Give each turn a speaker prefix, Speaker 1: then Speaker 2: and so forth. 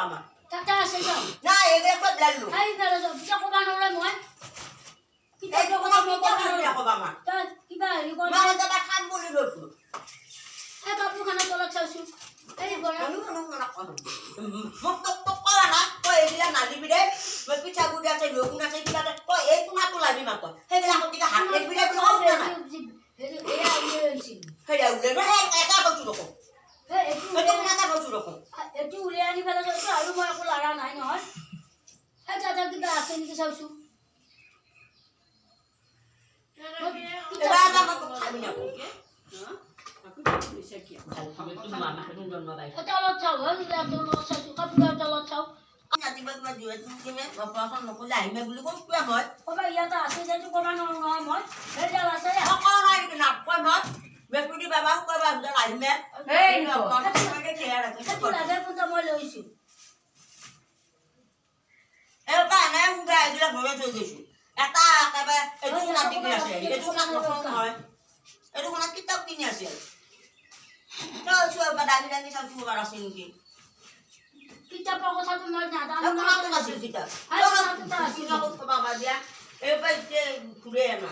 Speaker 1: আমাক।
Speaker 2: তাতে আছে যাওঁ।
Speaker 1: নাই, এইবিলাক চব লালো।
Speaker 2: সেই পেলাই যাওঁ, পিছে ক'বা নোৱাৰে মই।
Speaker 1: এইটো
Speaker 2: কিতাপৰ
Speaker 1: কথা
Speaker 2: কথা মই
Speaker 1: মই
Speaker 2: ক'বা
Speaker 1: ক'বা
Speaker 2: নোৱাৰো।
Speaker 1: ক'বা আমাক।
Speaker 2: তই কিবা হেৰি কৰ।
Speaker 1: মই কেতিয়াবা খাম বুলি লৈছো।
Speaker 2: এই কাপোৰখনৰ তলত চাইছো। এই বৰা।
Speaker 1: মোক তোক তোক কৰা না, তই এইবিলাক নালিবি দে। মই পিঠাগুড়ি আছে, লগুণ আছে, কিবা এটা তই এই কোনাটো লাবি মাত্ৰ। সেইবিলাক গতিকে হাত এইবিলাক বুলি কওঁ নাই।
Speaker 2: হেৰি, এয়া উলিয়াই আনিছিল।
Speaker 1: সেইয়া উলিয়াই সেই এটা কৈছো দেখোন।
Speaker 2: এই এইটো
Speaker 1: সেইটো কোনাটা কৈছো দেখোন।
Speaker 2: এইটো উলিয়াই আনি পেলাই চাইছো আৰু মই একো লৰা নাই নহয়। সেই তাতে কিবা আছে নেকি চাইছো।
Speaker 1: এবাৰ এটা মই তোক খাবি নাকো।
Speaker 2: তলত চাওঁ, হয় তলত চাইছো, কাপোৰৰ তলত চাওঁ।
Speaker 1: ৰাতিপুৱা কিবা দুই কিনে অপাৰেশ্যন নকৰিলে আহিমে বুলি কৈছোৱে মই।
Speaker 2: ক'বা ইয়াতে আছে যেটো ক'বা নোৱাৰো নহয় মই। সেইডাল আছে।
Speaker 1: সকলো নাই নেকি নাকয় মই। বৃহস্পতি বাবা, শুক্ৰবাৰ ভিতৰত আহিমে।
Speaker 2: সেইটো লাগে কোনটো মই লৈছো।
Speaker 1: এনেকুৱা এনে সুবিধা এইবিলাক ঘৰত থৈ গৈছো। এটা একেবাৰে এইটো কোণাত টিভি আছে, এইটো কোণাত নথওঁ নহয়, এইটো কোণাত কিতাপ কিনি আছিল। চাইছো এবাৰ, দাঙি দাঙি চাইছো এবাৰ আছে নেকি।
Speaker 2: কিতাপৰ কথাটো মই নাজানো।
Speaker 1: কোণাটোত আছিল কিতাপ। দিয়া, এইবাৰ এতিয়া ঘূৰে আনা।